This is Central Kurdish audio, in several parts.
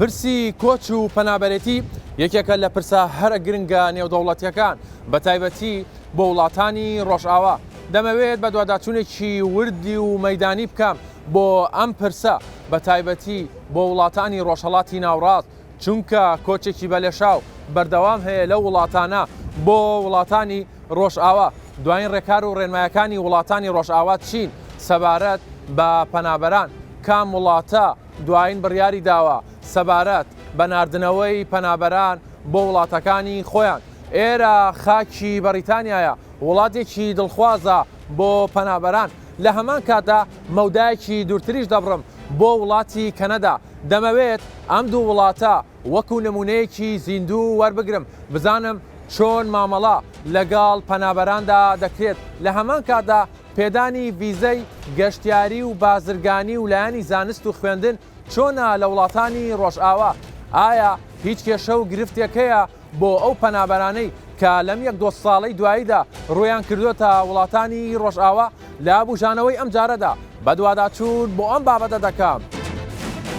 پرسی کۆچ و پەنابەرێتی یەکێکە لە پرسە هەرە گرنگە نێودەوڵەتیەکان بە تایبەتی بۆ وڵاتانی ڕۆژئاوا. دەمەوێت بەدواداچوونێکی وردی و مەیدانی بکەم بۆ ئەم پرسە بە تایبەتی بۆ وڵاتانی ڕۆژهەڵاتی ناوڕاست چونکە کۆچێکی بەلێشاو بەردەوام هەیە لەو وڵاتانە بۆ وڵاتانی ڕۆژئاوا، دوایین ڕێکار و ڕێنمایەکانی وڵاتانی ڕۆژئاوا چین سەبارەت بە پەنابەران؟ کام وڵاتە دوایین بڕیاری داوە سەبارەت بە ناردنەوەی پەنابەران بۆ وڵاتەکانی خۆیان؟ ئێرە خاکی بەڕیتانیایە، وڵاتێکی دڵخوازە بۆ پەنابەران، لە هەمان کاتدا مەودایەکی دوورتریش دەبڕم بۆ وڵاتی کەنەدا، دەمەوێت ئەم دوو وڵاتە وەکو نمونەیەکی زیندوو وەربگرم بزانم چۆن مامەڵە لەگەڵ پەنابەراندا دەکرێت، لە هەمان کاتدا پێدانی ڤیزەی گەشتیاری و بازرگانی و لایەنی زانست و خوێندن چۆنە لە وڵاتانی ڕۆژئاوا؟ ئایا هیچ کێشە و گرفتێک هەیە بۆ ئەو پەنابەرانەی کە لەم یەک دو ساڵەی دواییدا ڕوویان کردۆتە وڵاتانی ڕۆژئاوا؟ لە بوژانەوەی ئەم جارەدا بەدواداچوون بۆ ئەم بابەتە دەکەم.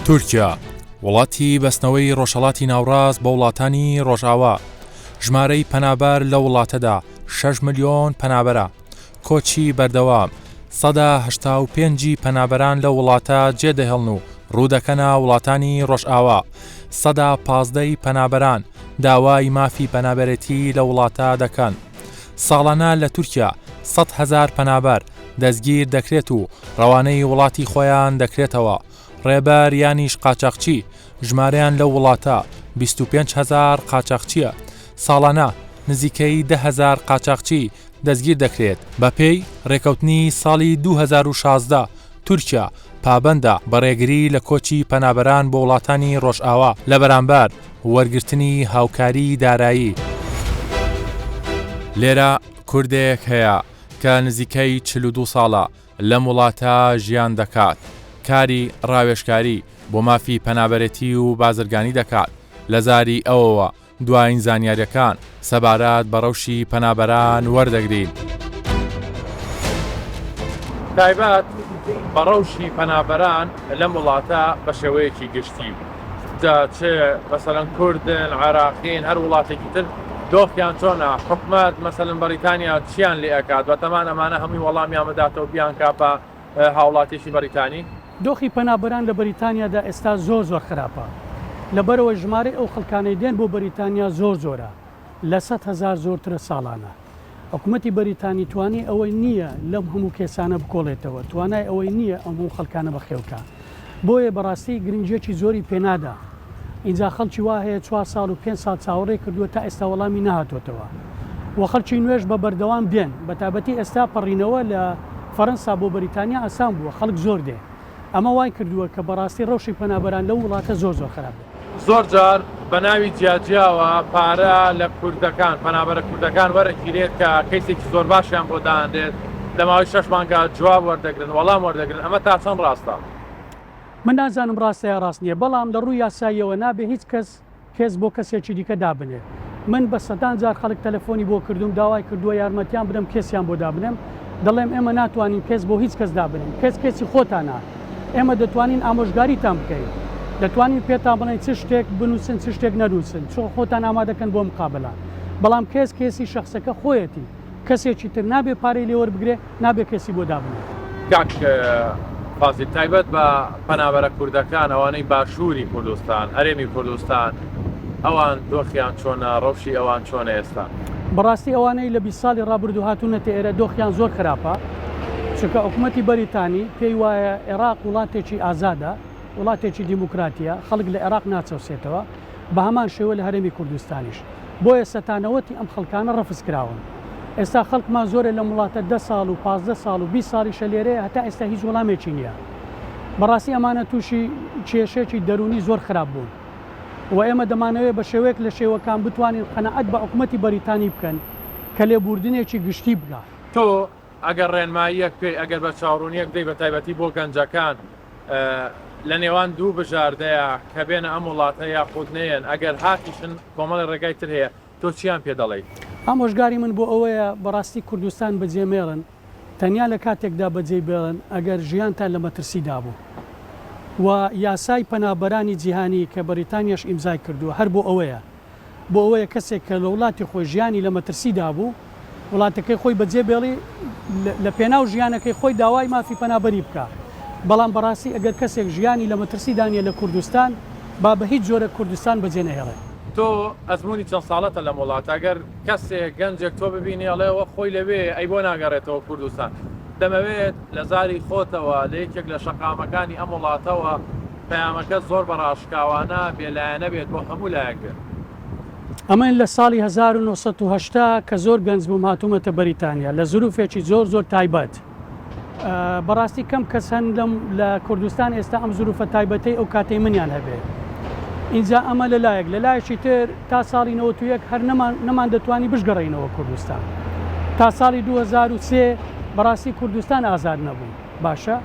تورکیا، وڵاتی بەستنەوەی ڕۆژهەڵاتی ناوڕاست بە وڵاتانی ڕۆژئاوا، ژمارەی پەنابەر لەو وڵاتەدا شەش ملیۆن پەنابەرە، کۆچی بەردەوام، 85% ی پەنابەران لەو وڵاتە جێدەهێڵن و ڕوودەکەنە وڵاتانی ڕۆژئاوا، 15% ی پەنابەران داوای مافی پەنابەرێتی لەو وڵاتە دەکەن. ساڵانە لە تورکیا 100,000 پەنابەر دەستگیر دەکرێت و ڕەوانەی وڵاتی خۆیان دەکرێتەوە. ڕێبەر یانیش قاچاخچی، ژمارەیان لەو وڵاتە 25 هەزار قاچاخچییە، ساڵانە نزیکەی 10 هەزار قاچاخچی دەستگیر دەکرێت، بەپێی رێکەوتنی ساڵی 2016 تورکیا پابەندە بە ڕێگری لە کۆچی پەنابەران بۆ وڵاتانی ڕۆژئاوا لە بەرامبەر وەرگرتنی هاوکاری دارایی. لێرە کوردێک هەیە کە نزیکەی 42 ساڵە لەم وڵاتە ژیان دەکات، کاری ڕاوێژکاری بۆ مافی پەنابەرێتی و بازرگانی دەکات، لە زاری ئەوەوە دوایین زانیارییەکان سەبارەت بە ڕەوشی پەنابەران وەردەگرین. تایبەت بە ڕەوشی پەنابەران لەم وڵاتە بە شێوەیەکی گشتی، جا چ مەسەلەن کوردن، عێراقین، هەر وڵاتێکی تر دۆخیان چۆنە، حکومەت مەسەلەن بەڕیتانیا چیان لێ ئەکات، بەتەمان ئەمانە هەمووی وەڵامیان بداتەوە بیانکا بە هاوڵاتیەکی بەڕیتانی. دۆخی پەنابەران لە بەریتانیادا ئێستا زۆر زۆر خراپە، لەبەرئەوەی ژمارەی ئەو خەڵکانەی دێن بۆ بەریتانیا زۆر زۆرە، لە 100,000 زۆرترە ساڵانە. حکومەتی بەریتانی توانای ئەوەی نییە لەم هەموو کێسانە بکۆڵێتەوە، توانای ئەوەی نییە ئەم هەموو خەڵکانە بەخێو بکا. بۆیە بەڕاستی گرنگییەکی زۆری پێنادا. ئینجا خەڵکی وا هەیە چوار ساڵ و پێنج ساڵ چاوەڕێ کردووە تا ئێستا وەڵامی نەهاتۆتەوە و خەڵکی نوێش بە بەردەوام دێن، بەتایبەتی ئێستا پەڕینەوە لە فەرەنسا بۆ بەریتانیا ئاسان بووە، خەڵک زۆر دێ. ئەمە وای کردووە کە بەڕاستی ڕەوشی پەنابەران لەو وڵاتە زۆر زۆر خراپ بێت. زۆر جار بە ناوی جیاجیاوە پارە لە کوردەکان، پەنابەرە کوردەکان وەرەگیرێت کە کەیسێکی زۆر باشیان بۆ دانرێت، لە ماوەی شەش مانگا جواب وەردەگرن، وەڵام وەردەگرن، ئەمە تا چەند ڕاستە؟ من نازانم ڕاستە یا ڕاست نییە، بەڵام لە ڕووی یاساییەوە نابێ هیچ کەس کێس بۆ کەسێکی دیکە دابنێ. من بە سەدان جار خەڵک تەلەفۆنی بۆ کردووم داوای کردووە یارمەتیان بدەم کێسیان بۆ دابنێم، دەڵێم ئێمە ناتوانین کێس بۆ هیچ کەس دابنێین، کێس کێسی خۆتانە، ئێمە دەتوانین ئامۆژگاریتان بکەین، دەتوانین پێتان بڵێین چ شتێک بنووسن چ شتێک نەنووسن، چۆن خۆتان ئامادەکەن بۆ مقابەلە، بەڵام کێس کێسی شەخسەکە خۆیەتی. کەسێکی تر نابێ پارەی لێ وەربگرێ، نابێ کەسی بۆ دابنێ. کاک فازیل تایبەت بە پەنابەرە کوردەکان ئەوانەی باشووری کوردستان، هەرێمی کوردستان، ئەوان دۆخیان چۆنە، ڕەوشی ئەوان چۆنە ئێستا؟ بەڕاستی ئەوانەی لە 20 ساڵی ڕابردوو هاتوونەتە ئێرە دۆخیان زۆر خراپە، چونکە حکومەتی بەریتانی پێی وایە ئێراق وڵاتێکی ئازادە، وڵاتێکی دیموکراتییە، خەڵک لە ئێراق ناچەوسێتەوە، بە هەمان شێوە لە هەرێمی کوردستانیش. بۆیە سەتا نەوەتی ئەم خەڵکانە ڕەفز کراون. ئێستا خەڵکمان زۆرە لەم وڵاتە دە ساڵ و 15 ساڵ و 20 ساڵیشە لێرەیە هەتا ئێستا هیچ وەڵامێکی نییە. بەڕاستی ئەمانە تووشی کێشەیەکی دەروونی زۆر خراپ بوون و ئێمە دەمانەوێت بە شێوەیەک لە شێوەکان بتوانین قەناعەت بە حکومەتی بەریتانی بکەن کە لێبووردنێکی گشتی بکا. تۆ ئەگەر ڕێنماییەک بکەی، ئەگەر بەرچاوڕوونییەک بدەی بە تایبەتی بۆ گەنجەکان لە نێوان دوو بژاردەیە کە بێنە ئەم وڵاتە یاخود نەیەن، ئەگەر هاتیشن کۆمەڵی ڕێگای تر هەیە، تۆ چیان پێ دەڵێی؟ ئامۆژگاری من بۆ ئەوەیە بەڕاستی کوردستان بەجێ مێڵن، تەنیا لە کاتێکدا بەجێی بێڵن ئەگەر ژیانتان لە مەترسیدا بوو. و یاسای پەنابەرانی جیهانی کە بەریتانیاش ئیمزای کردووە هەر بۆ ئەوەیە بۆ ئەوەیە کەسێک کە لە وڵاتی خۆی ژیانی لە مەترسیدا بوو وڵاتەکەی خۆی بەجێ بێڵی لە پێناو ژیانەکەی خۆی داوای مافی پەنابەری بکا بەڵام بەڕاستی ئەگەر کەسێک ژیانی لە مەترسیدا نیە لە کوردستان با بە هیچ جۆرێک کوردستان بەجێ نەهێڵێ. تۆ ئەزموونی چەند ساڵەتە لەم وڵاتە گەر کەسێک گەنجێک تۆ ببینێ ئەڵێ ئەوە خۆی لەوێیە ئەی بۆ ناگەڕێتەوە کوردستان دەمەوێت لە زاری خۆتەوە لە یەکێک لە شەقامەکانی ئەم وڵاتەوە پەیامەکە زۆر بە ڕاشکاوانە بێلایەنە بێت بۆ هەموو لایەک بێت. ئەمن لە ساڵی 1980 کە زۆر گەنج بووم هاتوومەتە بەریتانیا لە زروفێکی زۆر زۆر تایبەت. بەڕاستی کەم کەس هەن لەم لە کوردستان ئێستا ئەم زروفە تایبەتەی ئەو کاتەی منیان هەبێ. ئینجا ئەمە لە لایەک، لە لایەکی تر تا ساڵی 91 هەر نەمان نەمان دەتوانی بشگەڕێینەوە کوردستان. تا ساڵی 2003 بەڕاستی کوردستان ئازاد نەبوو. باشە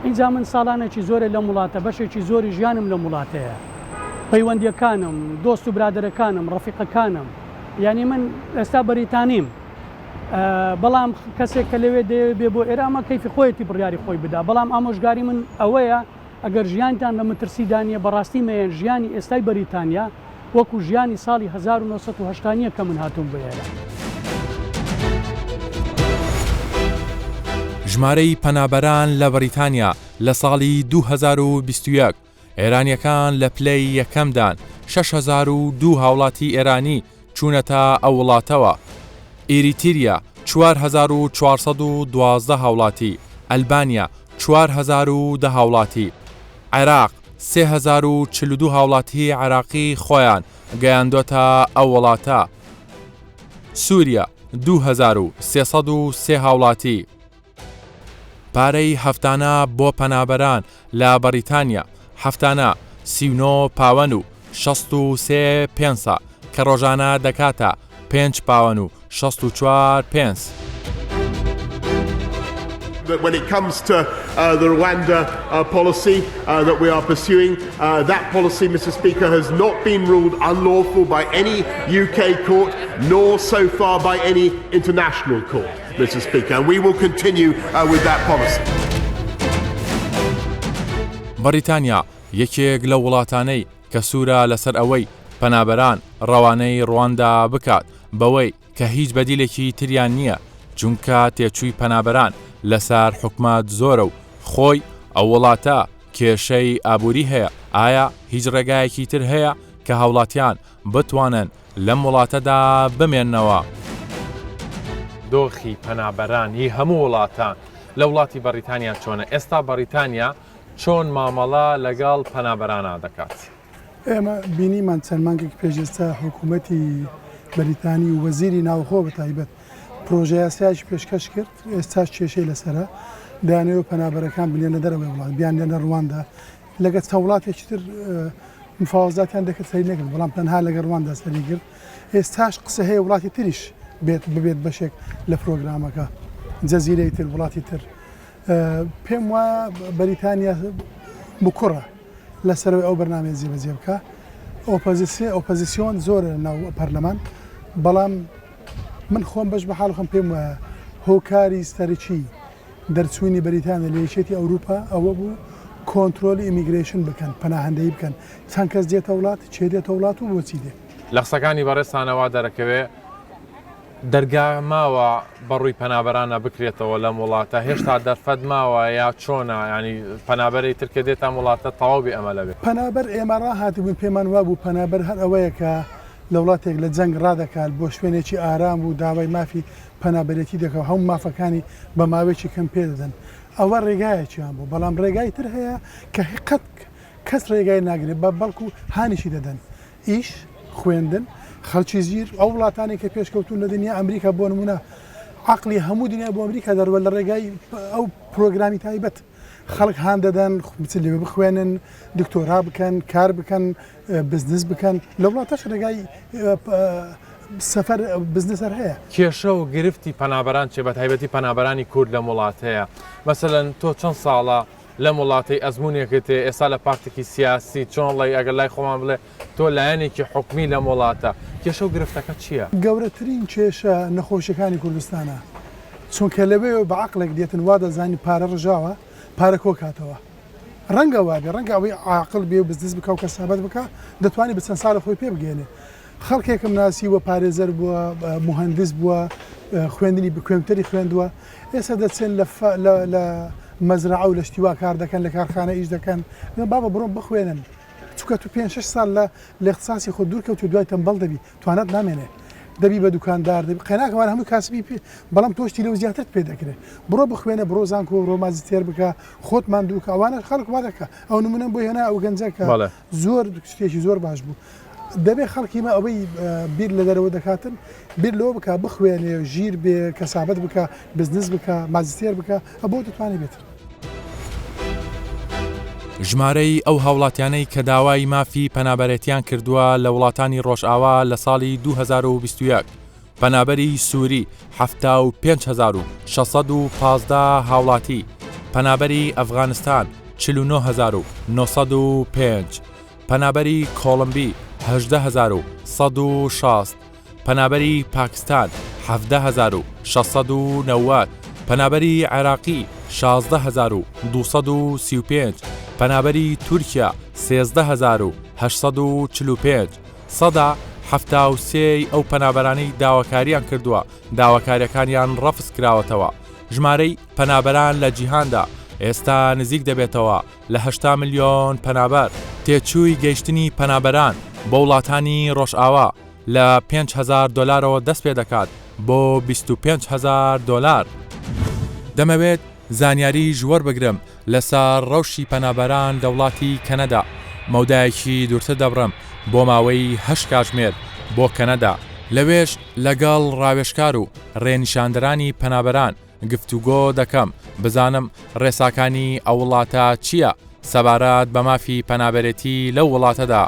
ئینجا من ساڵانێکی زۆرە لەم وڵاتە بەشێکی زۆری ژیانم لەم وڵاتەیە. پەیوەندیەکانم، دۆست و برادەرەکانم، ڕەفیقەکانم، یانی من ئێستا بەریتانیم. بەڵام کەسێک کە لەوێ دەیەوێ بێ بۆ ئێرە ئەمە کەیفی خۆیەتی بڕیاری خۆی بدا بەڵام ئامۆژگاری من ئەوەیە ئەگەر ژیانتان لە مەترسیدا نییە بەڕاستی مەیەن ژیانی ئێستای بەریتانیا وەکو ژیانی ساڵی 1970 نییە کە من هاتووم بۆ ئێرە. ژمارەی پەنابەران لە بەریتانیا لە ساڵی 2021 ئێرانییەکان لە پلەی یەکەمدان، 6002 هاوڵاتی ئێرانی چوونەتە ئەو وڵاتەوە. ئیریتیریا 4412 هاوڵاتی، ئەلبانیا 4010 هاوڵاتی، عێراق 3042 هاوڵاتی عێراقی خۆیان گەیاندۆتە ئەو وڵاتە. سووریا 2303 هاوڵاتی. پارەی هەفتانە بۆ پەنابەران لە بەڕیتانیا هەفتانە 39 پاوەن و 63 پێنسە کە ڕۆژانە دەکاتە 5 پاوەن و 64 پێنس. That when it comes to uh, the Rwanda uh, policy uh, that we are pursuing, uh, that policy, Mr. Speaker, has not been ruled unlawful by any UK court, nor so far by any international court. Mr. Speaker, and we will continue uh, with that policy. بەڕیتانیا یەکێک لەو وڵاتانەی کە سوورە لەسەر ئەوەی پەنابەران ڕەوانەی ڕواندا بکات بەوەی کە هیچ بەدیلێکی تریان نییە چونکە تێچووی پەنابەران لەسەر حکومەت زۆرە و خۆی ئەو وڵاتە کێشەی ئابووری هەیە ئایا هیچ ڕێگایەکی تر هەیە کە هاوڵاتیان بتوانن لەم وڵاتەدا بمێننەوە. دۆخی پەنابەران ی هەموو وڵاتان لە وڵاتی بەڕیتانیا چۆنە؟ ئێستا بەڕیتانیا چۆن مامەڵە لەگەڵ پەنابەرانا دەکات؟ ئێمە بینیمان چەند مانگێک پێش ئێستا حکوومەتی بەریتانی و وەزیری ناوخۆ بە تایبەت پرۆژەیاسایەکی پێشکەش کرد، ئێستاش کێشەی لەسەرە، دەیانەوێت پەنابەرەکان بنێرنە دەرەوەی وڵات، بیاننێرنە ڕواندا، لەگەڵ چەند وڵاتێکی تر مفاوەزاتیان دەکرد سەری نەکرد بەڵام تەنها لەگەڵ ڕواندا سەری گرت ئێستاش قسە هەیە وڵاتی تریش بێت ببێت بەشێک لە پرۆگرامەکە جەزیرەی تر وڵاتی تر پێم وایە بەریتانیا بکوڕە لەسەرەوەی ئەو بەرنامەیە جێبەجێ بکە ئۆپۆزیسیۆن زۆرە ناو پەرلەمان بەڵام من خۆم بەش بە حاڵ خۆم پێم وایە هۆکاری سەرەکی دەرچوونی بەریتانیا لە یەکێتی ئەوروپا ئەوە بوو کۆنترۆلی immigration بکەن، پەناهەندەیی بکەن، چەند کەس دێتە وڵات، کێ دێتە وڵات و بۆچی دێ. لە قسەکانی بەڕێزتانە وا دەرەکەوێ دەرگا ماوە بە ڕووی پەنابەرانە بکرێتەوە لەم وڵاتە، هێشتا دەرفەت ماوە یا چۆنە؟ یانی پەنابەرەی تر کە دێتە ئەم وڵاتە تەواو بێ ئەمەلە بێ. پەنابەر ئێمە ڕاهاتبووین پێمان وابوو پەنابەر هەر ئەوەیە کە لە وڵاتێک لە جەنگ ڕادەکات بۆ شوێنێکی ئارام و داوای مافی پەنابەرێتی دەکا و هەموو مافەکانی بە ماوەیەکی کەم پێ دەدەن. ئەوە ڕێگایەکیان بوو، بەڵام ڕێگای تر هەیە کە قەت کەس ڕێگای ناگرێت بە بەڵکو هانیشی دەدەن. ئیش، خوێندن، خەڵکی زیر، ئەو وڵاتانەی کە پێشکەوتوون لە دنیا، ئەمریکا بۆ نموونە عەقڵی هەموو دنیا بۆ ئەمریکا دەڕوا لە ڕێگای ئەو پرۆگرامی تایبەت. خەڵک هان دەدەن بچن لەوێ بخوێنن، دکتۆرا بکەن، کار بکەن، بزنس بکەن لە وڵاتەش ڕێگای سەفەر بزنس هەر هەیە. کێشە و گرفتی پەنابەران چیە بەتایبەتی پەنابەرانی کورد لەم وڵاتەیە مەسەلەن تۆ چەند ساڵە لەم وڵاتەی ئەزمونێکت هەیە ئێستا لە پارتێکی سیاسی چۆن ڵێی ئەگەر لای خۆمان بڵێ تۆ لایەنێکی حکومی لەم وڵاتە کێشە و گرفتەکە چیە؟ گەورەترین کێشە نەخۆشیەکانی کوردستانە چونکە لەوێوە بە عەقڵێک دێتن وا دەزانی پارە ڕژاوە پارە کۆکاتەوە. ڕەنگە وابێ ڕەنگە ئەوەی عاقڵ بێ و بزنس بکا و کەسابەت بکا دەتوانێ بە چەند ساڵێ خۆی پێ بگەیەنێ. خەڵکێکم ناسیوە پارێزەر بووە، موهەندس بووە، خوێندنی کۆمپیوتەری خوێندووە، ئێستا دەچن لە لە مەزرەعە و لە شتی وا کار دەکەن، لە کارخانە ئیش دەکەن. بابە بڕۆن بخوێنن، چونکە تۆ پێنج شەش ساڵ لە لە ئیختیساسی خۆت دوور کەوتووی دوای تەمبەڵ دەبی، توانات نامێنێ. دەبی بە دوکاندار، دەبی قەیناکە هەمووی کاسبی پێ بەڵام تۆ شتی لەو زیاترت پێ دەکرێ. بڕۆ بخوێنە، بڕۆ زانکۆ، بڕۆ ماجستێر بکە، خۆت ماندوو کە. ئەوانەش خەڵک وا دەکا. ئەو نموونەم بۆ هێنا ئەو گەنجە کە زۆر شتێکی زۆر باش بوو. دەبێ خەڵکی مە ئەوەی بیر لە دەرەوە دەکاتن بیر لەوە بکا بخوێنێ ژیر بێ کەسابەت بکا بزنس بکا ماجستێر بکا ئەبۆ دەتوانێ بێتن. ژمارەی ئەو هاوڵاتیانەی کە داوای مافی پەنابەرێتیان کردووە لە وڵاتانی ڕۆژئاوا لە ساڵی 2021 پەنابەری سووری 75615 هاوڵاتی، پەنابەری ئەفغانستان 49905، پەنابەری کۆڵمبی 18160، پەنابەری پاکستان 17690، پەنابەری عێراقی 16235، پەنابەری تورکیا 13845، 73% ی ئەو پەنابەرانەی داواکاریان کردووە داواکاریەکانیان ڕەفز کراوەتەوە. ژمارەی پەنابەران لە جیهاندا ئێستا نزیک دەبێتەوە لە 80 ملیۆن پەنابەر. تێچووی گەیشتنی پەنابەران بۆ وڵاتانی ڕۆژئاوا لە 5000 دۆلارەوە دەست پێدەکات بۆ 25000 دۆلار. دەمەوێت زانیاریش وەربگرم لەسەر ڕەوشی پەنابەران لە وڵاتی کەنەدا، مەودایەکی دوورتر دەبڕم بۆ ماوەی هەشت کاژمێر بۆ کەنەدا، لەوێش لەگەڵ ڕاوێژکار و ڕێنیشاندەرانی پەنابەران گفتوگۆ دەکەم بزانم ڕێساکانی ئەو وڵاتە چییە سەبارەت بە مافی پەنابەرێتی لەو وڵاتەدا.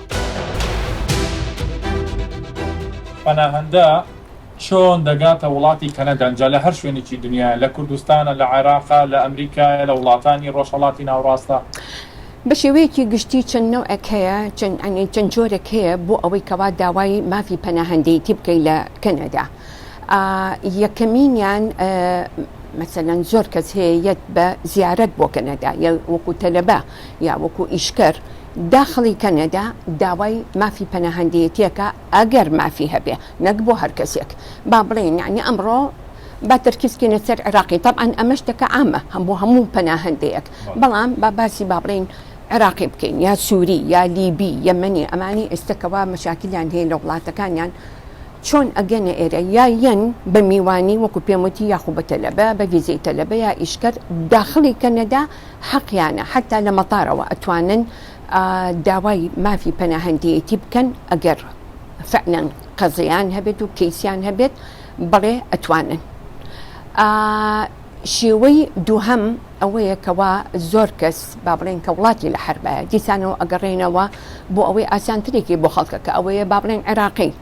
پەناهەندە چۆن دەگاتە وڵاتی کەنەدا جا لە هەر شوێنێکی دنیایە لە کوردستانە لە عێراقە لە ئەمریکایە لە وڵاتانی ڕۆژهەڵاتی ناوڕاستە؟ بە شێوەیەکی گشتی چەند نەوعێک هەیە چەند یانی چەند جۆرێک هەیە بۆ ئەوەی کەوا داوای مافی پەناهەندەیەتی بکەی لە کەنەدا یەکەمینیان مەسەلەن زۆر کەس هەیە یەت بە زیارەت بۆ کەنەدا یا وەکو تەلەبە یا وەکو ئیشکەر داخڵی کەنەدا داوای مافی پەناهەندەیەتیەکە ئەگەر مافی هەبێ نەک بۆ هەر کەسێک با بڵێین یانی ئەمڕۆ با تەرکیز بکەینە سەر عێراقی تەبعەن ئەمە شتەکە عامە هەم بۆ هەموو پەناهەندەیەک بەڵام با باسی با بڵێین عێراقی بکەین یا سووری یا لیبی یەمەنی ئەمانی ئێستا کەوا مەشاکلیان هەیە لە وڵاتەکانیان چۆن ئەگەنە ئێرە یا یەن بە میوانی وەکو پێم وتی یاخو بە تەلەبە بە ڤیزەی تەلەبە یا ئیشکەر داخڵی کەنەدا حەقیانە حەتا لە مەتارەوە ئەتوانن داوای مافی پەناهەندەیەتی بکەن ئەگەر فعلا قەزیان هەبێت و کەیسیان هەبێت بەڵێ ئەتوانن. شێوەی دووهەم ئەوەیە کەوا زۆر کەس با بڵێن کە وڵاتی لە حەربایە دیسانەوە ئەگەڕێنەوە بۆ ئەوەی ئاسانترێکی بۆ خەڵکەکە ئەوەیە با بڵێن عێراقی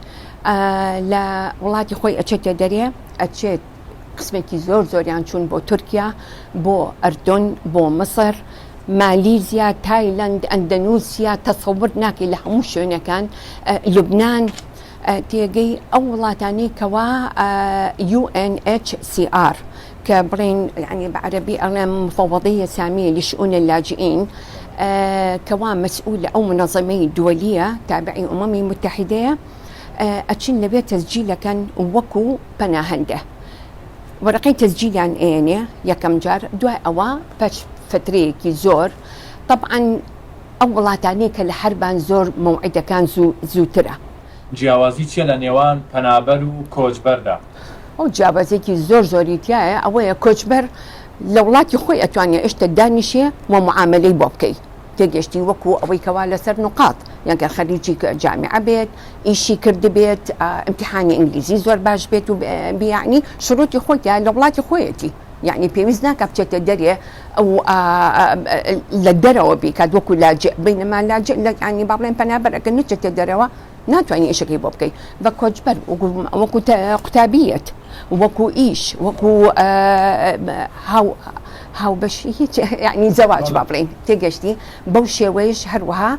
لە وڵاتی خۆی ئەچێتە دەرێ ئەچێت قسمێکی زۆر زۆریان چوون بۆ تورکیا بۆ ئەردۆن بۆ مسر مالیزیا، تایلەند، ئەندەنوسیا، تەسەور ناکەی لە هەموو شوێنەکان، لوبنان، تێگەی ئەو وڵاتانەی کەوا UNHCR کە بڵێن یعنی بە عەرەبی ئەڵێم مفەوەضیە سامیە لشئون اللاجئین کەوا مەسئولە ئەو منەزەمەی دوەلیە تابعی ئومەمی متحدەیە ئەچن لەوێ تەسجیلەکەن وەکو پەناهەندە وەرەقەی تەسجیلیان ئەیەنێ یەکەم جار دوای ئەوە پاش فترەیەکی زۆر تەبعەن ئەو وڵاتانەی کە لە حەربان زۆر مەوعیدەکان زوو زووترە. جیاوازی چیە لە نێوان پەنابەر و کۆچبەردا؟ ئەو جیاوازیەکی زۆر زۆری تیایە ئەوەیە کۆچبەر لە وڵاتی خۆی ئەتوانێ ئێشتە دانیشێ و معامەلەی بۆ بکەی تێگەشتی وەکو ئەوەی کەوا لەسەر نوقات یان گەر خەریکی جامیعە بێت ئیشی کردبێت ئیمتیحانی ئینگلیزی زۆر باش بێت و بیانی شروتی خۆی تیا لە وڵاتی خۆیەتی یعنی پێویست ناکە بچێتە دەرێ ئەو لە دەرەوە بیکات وەکو لاجئ بینەما لاجئ لە ینی با بڵێن پەنابەرەکە نچێتە دەرەوە ناتوانانی ئیشەکەی بۆ بکەیت بە کۆچبەر وەکو قوتابیەت وەکو ئیش وەکو هاو هاوبەشی هیچ یعنی زەواج با بڵێین تێگەشتی بەو شێوەیەش هەروەها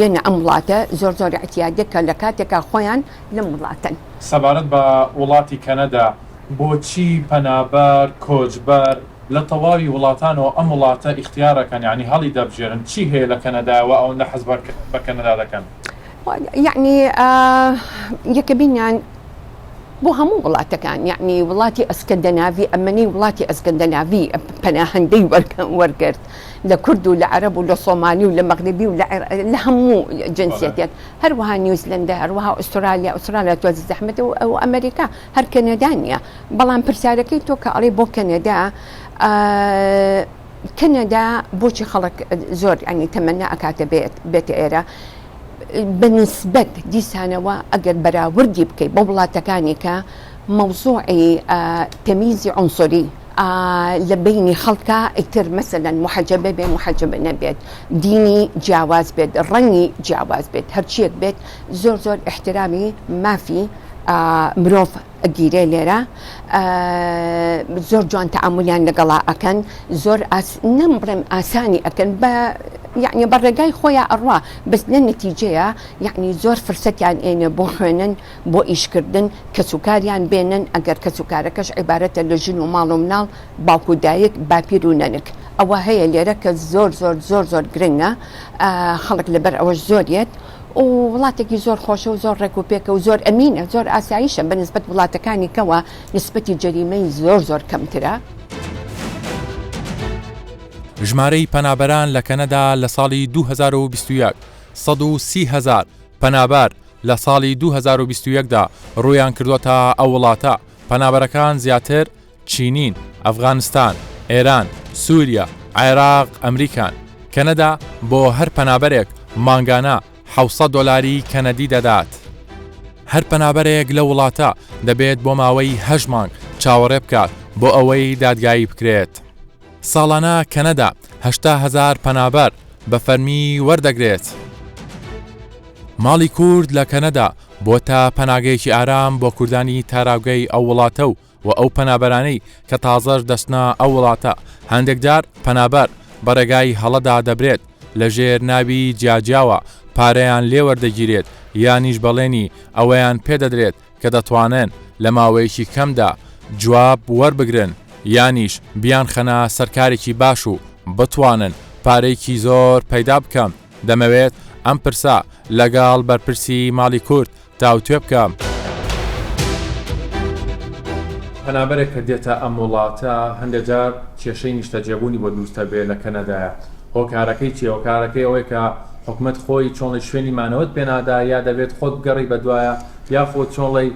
یەنە ئەم وڵاتە زۆر زۆر ئیعتیادە کە لە کاتێکا خۆیان لەم وڵاتەن. سەبارەت بە وڵاتی کەنەدا بۆچی پەنابەر، کۆچبەر، لە تەواوی وڵاتانەوە ئەم وڵاتە ئیختیارەکەن یانی هەڵی دەبژێرن چی هەیە لە کەنەدایە وا ئەوەندە حەز بە کەنەدا دەکەن؟ یەعنی یەکەمینیان بۆ هەموو وڵاتەکان یەعنی وڵاتی ئەسکەندەناڤی ئەمەنەی وڵاتی ئەسکەندەناڤی پەناهەندەی وەرگرت لە کورد و لە عەرەب و لە سۆمالی و لە مەغربی و لە هەموو جنسیەتێک هەروەها نیوزلەندا هەروەها ئوسترالیا ئوسترالیا تۆزی زەحمەتە و ئەمریکا هەر کەنەدا نییە بەڵام پرسیارەکەی تۆ کە ئەڵێ بۆ کەنەدا کەنەدا بۆچی خەڵک زۆر ینی تەمەنا ئەکاتە بێت بێتە ئێرە بە نسبەت دیسانەوە ئەگەر بەراوردی بکەیت بۆ وڵاتەکانی کە مەوزوعی تەمیزی عنسری لە بینی خەڵکە ئیتر مەسەلەن محەجەبە بێ محەجەبە نەبێت دینی جیاواز بێت ڕەنگی جیاواز بێت هەرچیەک بێت زۆر زۆر احترامی مافی مرۆڤ ئەگیرێ لێرە زۆر جوان تەعامولیان لەگەڵا ئەکەن زۆر نەم بڵێم ئاسانی ئەکەن بە یعنی بە ڕێگای خۆیان ئەڕوا بەس لە نەتیجەیە یعنی زۆر فرسەتیان ئێنێ بۆ خوێنن بۆ ئیشکردن کەسوکاریان بێنن ئەگەر کەسوکارەکەش عیبارەتە لە ژن و ماڵ و مناڵ باوک و دایک باپیر و نەنک ئەوە هەیە لێرە کە زۆر زۆر زۆر زۆر گرنگە خەڵک لەبەر ئەوەش زۆر یەت و وڵاتێکی زۆر خۆشە و زۆر ڕێک و پێکە و زۆر ئەمینە زۆر ئاسایشە بە نسبەت وڵاتەکانی کەوە نسبەتی جەریمەی زۆر زۆر کەمترە. ژمارەی پەنابەران لە کەنەدا لە ساڵی 2021، 130 هەزار پەنابەر لە ساڵی 2021 دا ڕوویان کردووەتە ئەو وڵاتە، پەنابەرەکان زیاتر چینین، ئەفغانستان، ئێران، سوریە، عێراق، ئەمریکان. کەنەدا بۆ هەر پەنابەرێک مانگانە 700 دۆلاری کەنەدی دەدات. هەر پەنابەرێک لەو وڵاتە دەبێت بۆ ماوەی هەشت مانگ چاوەڕێ بکات بۆ ئەوەی دادگایی بکرێت. ساڵانە کەنەدا 80 هەزار پەنابەر بە فەرمی وەردەگرێت. ماڵی کورد لە کەنەدا بۆتە پەناگەیەکی ئارام بۆ کوردانی تاراوگەی ئەو وڵاتە و و ئەو پەنابەرانەی کە تازەش دەچنە ئەو وڵاتە، هەندێک جار پەنابەر بە ڕێگای هەڵەدا دەبرێت، لە ژێر ناوی جیاجیاوە پارەیان لێ وەردەگیرێت یانیش بەڵێنی ئەوەیان پێ دەدرێت کە دەتوانن لە ماوەیەکی کەمدا جواب وەربگرن یانیش بیانخەنە سەر کارێکی باش و بتوانن پارەیەکی زۆر پەیدا بکەم، دەمەوێت ئەم پرسە لەگەڵ بەرپرسی ماڵی کورد تاوتوێ بکە. پەنابەرێک کە دێتە ئەم وڵاتە هەندێک جار کێشەی نیشتەجێبوونی بۆ دروست دەبێت لە کەنەدایە هۆکارەکەی چیە؟ هۆکارەکەی ئەوەیە کە حکومەت خۆی چۆنڵی شوێنی مانەوەت پێنادا یا دەبێت خۆت بگەڕی بەدوایە یاخود چۆنڵی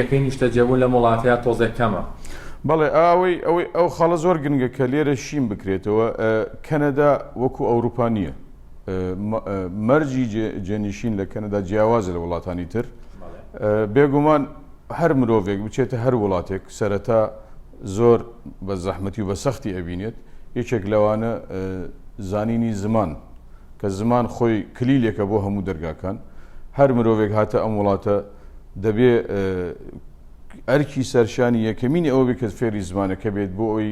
یەکەی نیشتەجێبوون لەم وڵاتەیە تۆزێک کەمە. بەڵێ ئەوەی ئەوەی ئەو خاڵە زۆر گرنگە کە لێرە شین بکرێتەوە کەنەدا وەکو ئەوروپا نییە. مەرجی جێنشین لە کەنەدا جیاوازە لە وڵاتانی تر بێگومان هەر مرۆڤێک بچێتە هەر وڵاتێک سەرەتا زۆر بە زەحمەتی و بە سەختی ئەبینێت یەکێک لەوانە زانینی زمان کە زمان خۆی کلیلێکە بۆ هەموو دەرگاکان هەر مرۆڤێک هاتە ئەم وڵاتە دەبێ ئەرکی سەرشانی یەکەمینی ئەوە بێت کە فێری زمانەکە بێت بۆ ئەوی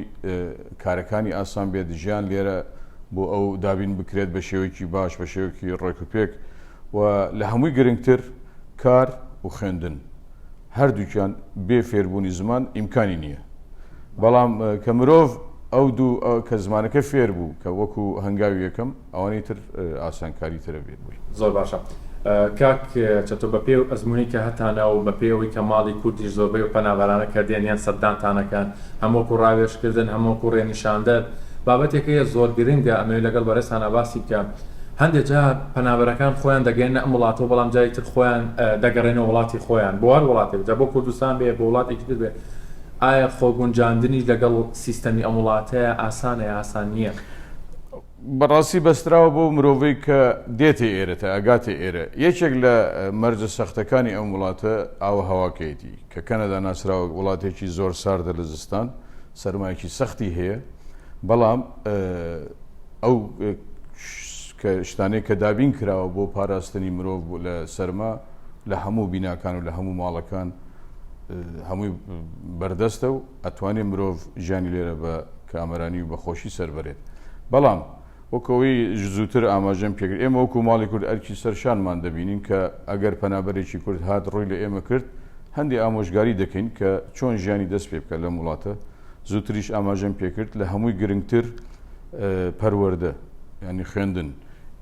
کارەکانی ئاسان بێت ژیان لێرە بۆ ئەو دابین بکرێت بە شێوەیەکی باش بە شێوەیەکی ڕێک و پێک و لە هەمووی گرنگتر کار و خوێندن هەردووکیان بێ فێربوونی زمان ئیمکانی نییە بەڵام کە مرۆڤ ئەو دوو کە زمانەکە فێر بوو کە وەکو هەنگاوی یەکەم ئەوانەی تر ئاسانکاری ترە بێت بۆی. زۆر باشە کاک چەتۆ بە پێی ئەو ئەزموونەی کە هەتانە و بە پێی ئەوەی کە ماڵی کوردیش زۆربەی ئەو پەنابەرانە کە دێن یان سەردانتان ئەکەن هەم وەکوو ڕاوێژکردن هەم وەکوو ڕێنیشاندەر بابەتێک هەیە زۆر گرنگە ئەمەوێ لەگەڵ بەڕێزتانا باسی بکەم هەندێ جار پەنابەرەکان خۆیان دەگەیەننە ئەم وڵاتەوە بەڵام جاری تر خۆیان دەگەڕێنەوە وڵاتی خۆیان بۆ هەر وڵاتێک جا بۆ کوردستان بێ بۆ وڵاتێکی تر بێ ئایا خۆگونجاندنیش لەگەڵ سیستەمی ئەم وڵاتەیە ئاسانە یا ئاسان نییە؟ بەڕاستی بەستراوە بەو مرۆڤەی کە دێتە ئێرە تا ئەگاتە ئێرە. یەکێک لە مەرجە سەختەکانی ئەم وڵاتە ئاووهەواکەیەتی، کە کەنەدا ناسراوە وڵاتێکی زۆر ساردە لە زستان، سەرمایەکی سەختی هەیە، بەڵام ئەو شتانەی کە دابین کراوە بۆ پاراستنی مرۆڤ لە سەرما لە هەموو بیناکان و لە هەموو ماڵەکان هەمووی بەردەستە و ئەتوانێ مرۆڤ ژیانی لێرە بە کامەرانی و بە خۆشی سەر بەرێت. بەڵام وەک ئەوەی زووتر ئاماژەم پێکرد ئێمە وەکو ماڵی کورد ئەرکی سەر شانمان دەبینین کە ئەگەر پەنابەرێکی کورد هات ڕووی لە ئێمە کرد هەندێ ئامۆژگاری دەکەین کە چۆن ژیانی دەست پێ بکات لەم وڵاتە. زووتریش ئاماژەم پێکرد لە هەمووی گرنگتر پەروەردە یانی خوێندن.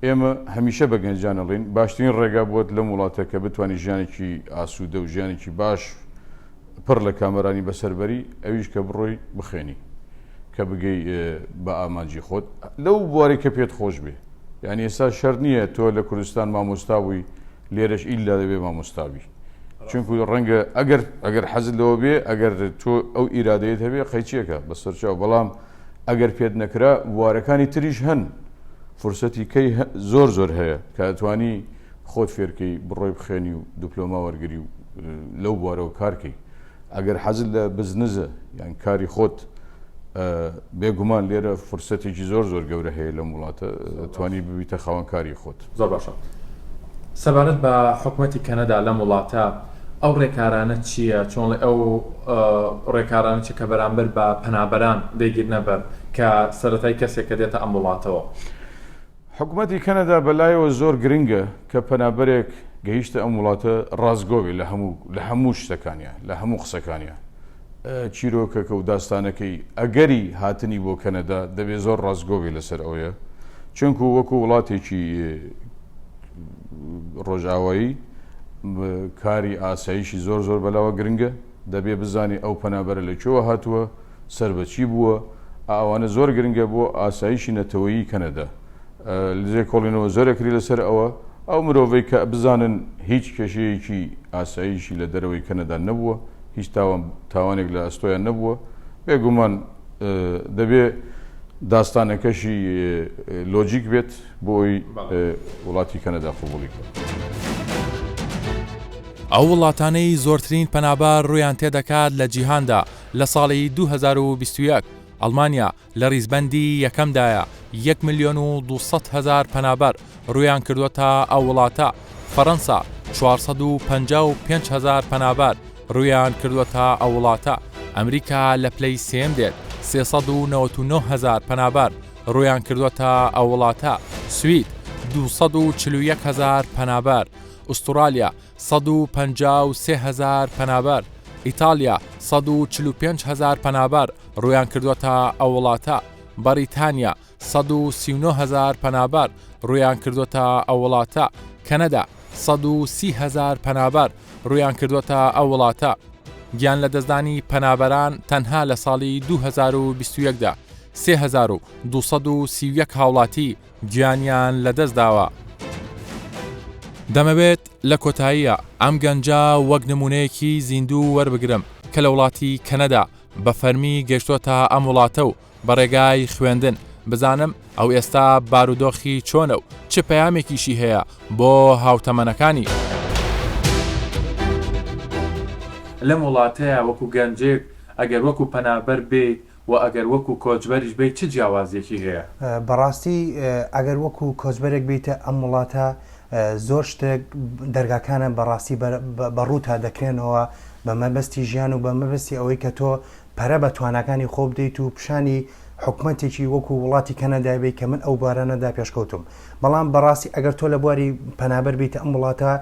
ئێمە هەمیشە بە گەنجان ئەڵێین باشترین ڕێگا بۆت لەم وڵاتە کە بتوانی ژیانێکی ئاسوودە و ژیانێکی باش پڕ لە کامەرانی بەسەر بەری ئەویش کە بڕۆی بخوێنی کە بگەی بە ئامانجی خۆت لەو بوارەی کە پێت خۆش بێ یعنی ئێستا شەرت نییە تۆ لە کوردستان مامۆستا بووی لێرەش ئیلا دەبێ مامۆستا بی چونکو ڕەنگە ئەگەر ئەگەر حەزت لەوە بێ ئەگەر تۆ ئەو ئیرادەیەت هەبێ قەیچیەکە بەسەرچاو بەڵام ئەگەر پێت نەکرا بوارەکانی تریش هەن فرسەتی کەی زۆر زۆر هەیە کە ئەتوانی خۆت فێرکەی بڕۆی بخوێنی و دپلۆما وەرگری و لەو بوارەوە کارکەی ئەگەر حەزت لە بزنزە یان کاری خۆت بێگومان لێرە فرسەتێکی زۆر زۆر گەورە هەیە لەم وڵاتە توانی ببیتە خاوەن کاری خۆت. زۆر باشە سەبارەت بە حکومەتی کەنەدا لەم وڵاتە ئەو ڕێکارانە چییە چۆن ئەو ڕێکارانە چی کە بەرامبەر بە پەنابەران دەیگرنە بەر کە سەرەتای کەسێک کە دێتە ئەم وڵاتەوە؟ حکومەتی کەنەدا بەلایەوە زۆر گرنگە کە پەنابەرێک گەیشتە ئەم وڵاتە ڕاستگۆ بێ لە هەموو لە هەموو شتەکانیا لە هەموو قسەکانیا چیرۆکەکە و داستانەکەی ئەگەری هاتنی بۆ کەنەدا دەبێ زۆر ڕاستگۆ بێ لەسەر ئەوەیە چونکو وەکو وڵاتێکی ڕۆژئاوایی کاری ئاسایشی زۆر زۆر بەلاوە گرنگە دەبێ بزانێ ئەو پەنابەرە لە کوێوە هاتووە سەر بە چی بووە، ئەوانە زۆر گرنگە بۆ ئاسایشی نەتەوەیی کەنەدا. لێکۆڵینەوە زۆر ئەکرێ لەسەر ئەوە، ئەو مرۆڤەی کە بزانن هیچ کێشەیەکی ئاسایشی لە دەرەوەی کەنەدا نەبووە، هیچ تاوانێک لە ئەستۆیان نەبووە، بێگومان دەبێ داستانەکەشی لۆجیک بێت بۆ ئەوەی وڵاتی کەنەدا قبوڵی بکات. ئەو وڵاتانەی زۆرترین پەنابەر ڕوویان تێدەکات لە جیهاندا لە ساڵی 2021، ئەڵمانیا لە ڕیزبەندی یەکەمدایە، یەک ملیۆن و 200 هەزار پەنابەر ڕوویان کردووەتە ئەو وڵاتە، فەرەنسا 455 هەزار پەنابەر ڕوویان کردووەتە ئەو وڵاتە، ئەمریکا لە پلەی سێیەم دێت، 399 هەزار پەنابەر ڕوویان کردووەتە ئەو وڵاتە، سوید 241 هەزار پەنابەر، ئوستوڕالیا 153 هەزار پەنابەر، ئیتاڵیا 145 هەزار پەنابەر ڕوویان کردووەتە ئەو وڵاتە، بەڕیتانیا 139 هەزار پەنابەر ڕوویان کردووەتە ئەو وڵاتە، کەنەدا 130 هەزار پەنابەر ڕوویان کردووەتە ئەو وڵاتە. گیان لەدەستدانی پەنابەران تەنها لە ساڵی 2021 دا 3231 هاوڵاتی گیانیان لەدەستداوە. دەمەوێت لە کۆتاییا ئەم گەنجە وەک نموونەیەکی زیندوو وەربگرم کە لە وڵاتی کەنەدا بە فەرمی گەشتۆتە ئەم وڵاتە و بە ڕێگای خوێندن بزانم ئەو ئێستا بارودۆخی چۆنە و چ پەیامێکیشی هەیە بۆ هاوتەمەنەکانی. لەم وڵاتەیا وەکو گەنجێک ئەگەر وەکو پەنابەر بێیت وە ئەگەر وەکو کۆچبەریش بێیت چ جیاوازیەکی هەیە؟ بەڕاستی ئەگەر وەکو کۆچبەرێک بێیتە ئەم وڵاتە زۆر شتێک دەرگاکانە بەڕاستی بە ڕووتا دەکرێنەوە بە مەبەستی ژیان و بە مەبەستی ئەوەی کە تۆ پەرە بە تواناکانی خۆ بدەیت و پیشانی حکومەتێکی وەکو وڵاتی کەنەدای بەی کە من ئەو بوارانەدا پێشکەوتوم بەڵام بەڕاستی ئەگەر تۆ لە بواری پەنابەر بیتە ئەم وڵاتە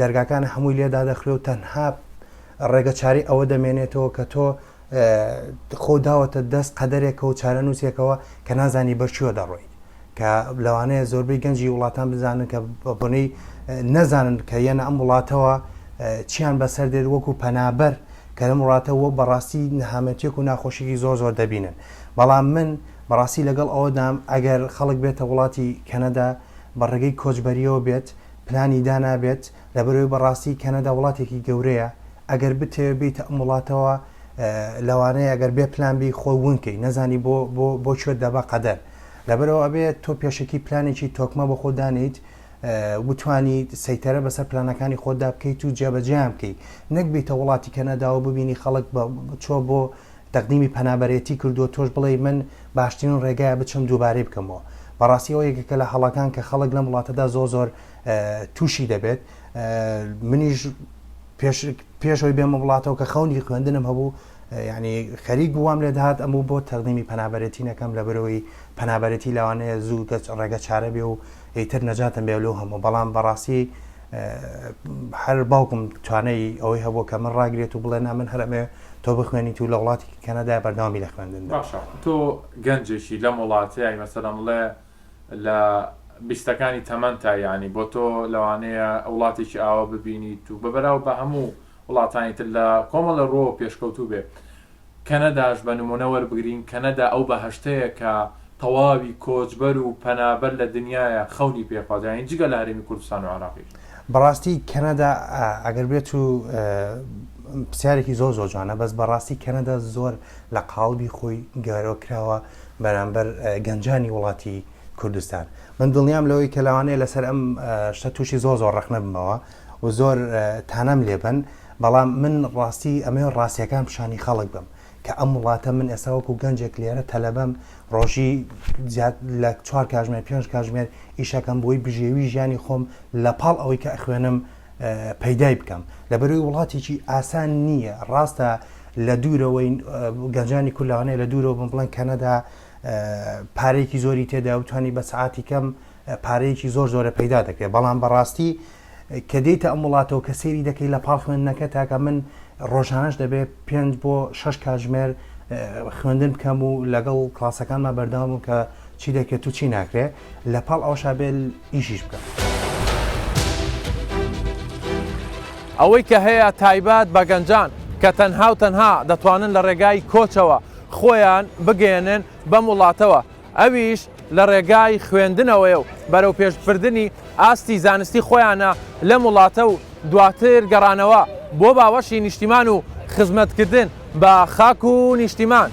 دەرگاکانە هەمووی لێ دادەخرێ و تەنها ڕێگە چارەی ئەوە دەمێنێتەوە کە تۆ خۆ داوەتە دەست قەدەرێکەوە و چارەنووسێکەوە کە نازانی بەر کوێ دەڕۆیت کە لەوانەیە زۆربەی گەنجی وڵاتان بزانن کە بە بۆنەی نەزانن کە یەنە ئەم وڵاتەوە چیان بەسەر دێت وەکو پەنابەر کە لەم وڵاتە وە بەڕاستی نەهامەتیەک و ناخۆشیی زۆر زۆر دەبینن بەڵام من بەڕاستی لەگەڵ ئەوەدام ئەگەر خەڵک بێتە وڵاتی کەنەدا بە ڕێگەی کۆچبەریەوە بێت پلانی دانابێت لەبەرئەوەی بەڕاستی کەنەدا وڵاتێکی گەورەیە ئەگەر بتەوێت بێیتە ئەم وڵاتەوە لەوانەیە ئەگەر بێ پلان بی خۆی ون کەی نەزانی بۆ بۆ بۆ کوێت دەبا قەدەر لەبەرئەوە ئەبێ تۆ پێشەکی پلانێکی تۆکمە بۆ خۆت دانێیت بتوانیت سەیتەرە بەسەر پلانەکانی خۆتدا بکەیت و جێبەجێیان بکەیت نەک بیتە وڵاتی کەنەداوە ببینی خەڵک چۆ بۆ تەقدیمی پەنابەرێتی کردووە تۆش بڵێی من باشترین ڕێگایە بچم دووبارەی بکەمەوە بەڕاستی ئەوە یەکێکە لە هەڵەکان کە خەڵک لەم وڵاتەدا زۆر زۆر تووشی دەبێت منیش پێش پێشەوەی بێمە وڵاتەوە کە خەونی خوێندنم هەبوو یعنی خەریک بووام لێ دەهات ئەموو بۆ تەقدیمی پەنابەرێتی نەکەم لە بەرەوەی پەنابەرێتی لەوانەیە زوو ڕێگە چارە بێ و ئیتر نەجاتم بێ لەو هەموو بەڵام بەڕاستی. هەر باوکم توانای ئەوەی هەبوو کە من ڕاگرێت و بڵێ نا من هەر ئەمەوێ تۆ بخوێنیت و لە وڵاتی کەنەدا بەردەوامی لە خوێندندا. باشە تۆ گەنجێکی لەم وڵاتەی مەسەلەن بڵێ لە بیستەکانی تەمەنتا یانی بۆ تۆ لەوانەیە وڵاتێکی ئاوا ببینیت و بە بەراو بە هەموو وڵاتانی تر لە کۆمەڵە ڕووەوە پێشکەوتوو بێ کەنەداش بە نموونە وەربگرین، کەنەدا ئەو بەهەشتەیە کە تەواوی کۆچبەر و پەنابەر لە دنیایا خەونی پێ خوازن، یانی جگە لە هەرێمی کوردستان و عێراقیش. بەڕاستی کەنەدا ئەگەر بێت و پرسیارێکی زۆر زۆر جوانە بەس بەڕاستی کەنەدا زۆر لە قاڵبی خۆی گەورە کراوە بەرامبەر گەنجانی وڵاتی کوردستان من دڵنیام لەوەی کە لەوانەیە لەسەر ئەم شتە تووشی زۆر زۆر ڕەخنە بمەوە و زۆر تانەم لێبن بەڵام من ڕاستی ئەمەوێ ڕاستیەکان پیشانی خەڵک بەم کە ئەم وڵاتە من ئێستا وەکو گەنجێک لێرە تەلەبەم ڕۆژی زیاد لە چوار کاژمێر پێنج کاژمێر ئیشەکەم بۆی بژێوی ژیانی خۆم لە پاڵ ئەوەی کە ئەخوێنم پەیدای بکەم لەبەرەوەی وڵاتێکی ئاسان نییە ڕاستە لە دوورەوەی گەنجانی کورد لەوانەیە لە دوورەوە بن بڵێن کەنەدا پارەیەکی زۆری تێدا و توانی بە سعاتی کەم پارەیەکی زۆر زۆرە پەیدا دەکرێت بەڵام بەڕاستی کە دێیتە ئەم وڵاتەوە کە سەیری دەکەی لە پاڵ خوێندنەکە تاکە من ڕۆژانەش دەبێ پێنج بۆ شەش کاتژمێر خوێندن بکەم و لەگەڵ کلاسەکانما بەردەوام بم کە چی دەکرێت و چی ناکرێ لە پاڵ ئەوشا بێ ئیشیش بکەم. ئەوەی کە هەیە تایبەت بە گەنجان کە تەنها و تەنها دەتوانن لە ڕێگای کۆچەوە خۆیان بگەیەنن بەم وڵاتەوە ئەویش لە ڕێگای خوێندنەوەیە و بەرەوپێشبردنی ئاستی زانستی خۆیانە لەم وڵاتە و دواتر گەڕانەوە بۆ باوەشی نیشتیمان و خزمەتکردن بە خاک و نیشتیمان.